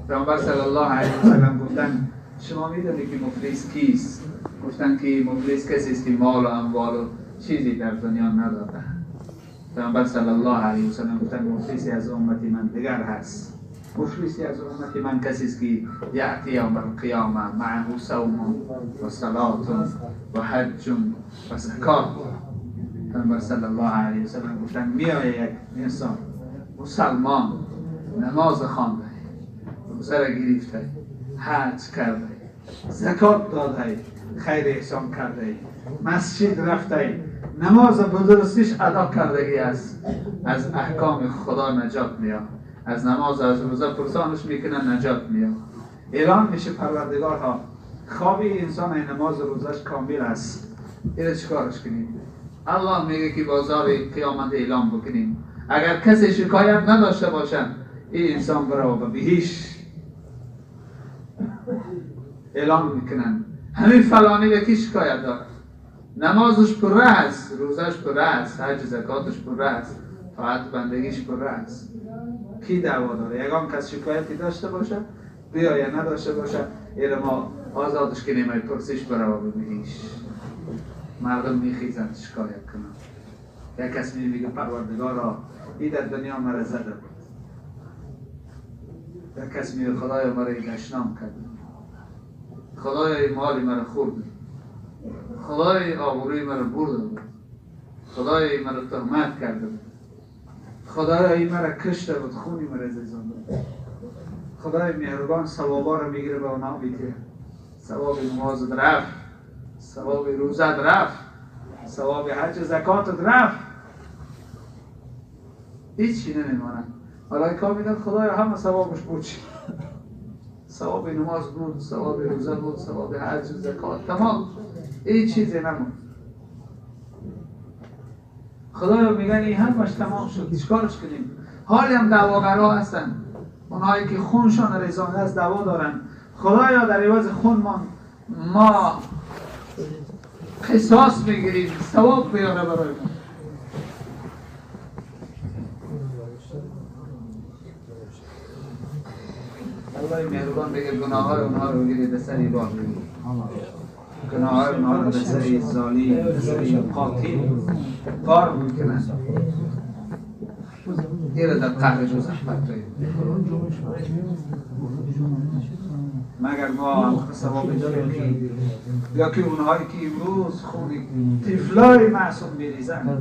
پیامبر صلی الله علیه و سلم گفتن شما میدونید که مفلس کیست؟ گفتن که مفلس کسی است که مال و اموال و چیزی در دنیا نداره. پیامبر صلی الله علیه و سلم گفتن مفلسی از امت من دیگر هست. مفلسی از امت من کسی است که یأتی یوم القیامه معه صوم و صلات و حج و زکات. پیامبر صلی الله علیه و سلم گفتن میآید یک انسان مسلمان نماز خوانده، روزه را گرفته، حج کرده، زکات داده، خیر احسان کرده، مسجد رفته، نماز به درستیش ادا کردگی است، از احکام خدا نجات میاد، از نماز از روزه پرسانش میکنه نجات میاد. اعلان میشه پروردگار ها خوابی انسان نماز روزش کامل است، اینو چیکارش کنیم؟ الله میگه که بازار قیامت اعلام بکنیم، اگر کسی شکایت نداشته باشه این انسان برای به بهشت اعلام میکنن. همین فلانی به کی شکایت داره؟ نمازش پره است، روزش پره است، حج زکاتش پره است، طاعت بندگیش پره است. کی دعوا داره؟ یگان کس شکایتی داشته باشه بیا یا نداشته باشه، ایره ما آزادش کنیم، ای پرسش برای بهشت. مردم میخیزند شکایت کنن. یک کس میگه پروردگارا ای در دنیا مرا زده بود. یک کس میگه خدایا مرا دشنام کرد، خدایا مالی مرا خورد، خدای آبروی مرا برده بود، خدای مرا تهمت کرده بود، خدای مرا کشته بود، خونی مرا زیزانده بود. خدای مهربان ثوابا را میگیره به آنها میده. ثواب نماز رفت، ثواب روزه رفت، ثواب حج زکات رفت، هیچی نمیماند. ملائکه میگن خدایا همه ثوابش بود، ثواب نماز بود، ثواب روزه بود، ثواب حج زکات، تمام، هیچ چیزی نموند. خدایا میگن این همش تمام شد، چیکارش کنیم؟ حالی هم دعواگرها هستن، اونهایی که خونشان ریزانده است دعوا دارن. خدایا در عوض خون ما قصاص میگیریم، ثواب بیاره برای ما. الله مهربان بگه گناه های اونها رو بگیرید به سری بار، گناه های اونها رو به سری ظالم، به سری قاتل بار میکنن. این در قهر جوزخ پرتوی. مگر ما هم ثواب داریم که یا که اونهایی که امروز خون طفلای معصوم میریزن،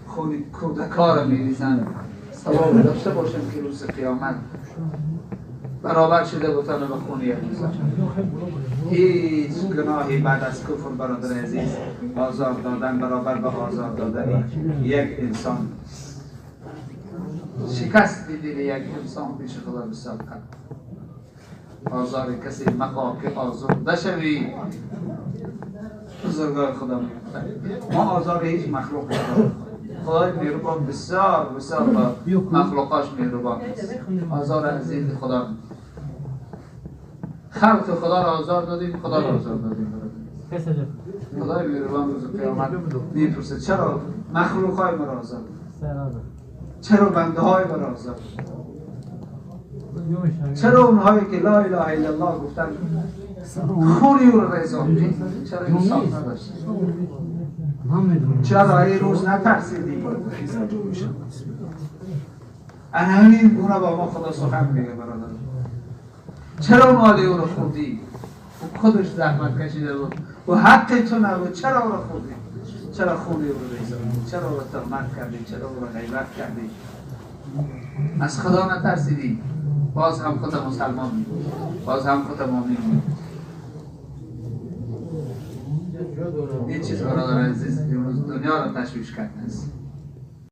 خون کودکا رو میریزن، ثواب داشته باشیم که روز قیامت برابر شده بتانه به خون یک انسان. هیچ گناهی بعد از کفر برادر عزیز آزار دادن برابر به آزار دادن یک انسان، شکست دل یک انسان پیش خدا بسیار کرد. آزار کسی مخواه که آزرده شوی. بزرگای خدا میگه ما آزار هیچ مخلوق نداریم. خدای مهربان بسیار بسیار با مخلوقاش مهربان است. آزار عزیز خدا، خلق خدا را آزار دادیم، خدا را آزار دادیم. خدای مهربان روز قیامت میپرسه چرا مخلوقای مرا آزار دادی؟ چرا بنده های مرا آزار دادی؟ چرا اونهایی که لا اله الا الله گفتن خونی او را ریزاندی؟ چرا انصاف نداشتی؟ چرا این روز نترسیدی؟ همین گونه با ما خدا سخن میگه برادر. چرا مالی او رو خوردی؟ او خودش زحمت کشیده بود و حق تو نبود، چرا او رو خوردی؟ چرا خونی او رو ریزاندی؟ چرا او رو تهمت کردی؟ چرا او رو غیبت کردی؟ از خدا نترسیدی؟ باز هم خود مسلمان میگی، باز هم خود مؤمن میگی. این چیز برادر عزیز امروز دنیا را تشویش کرده است.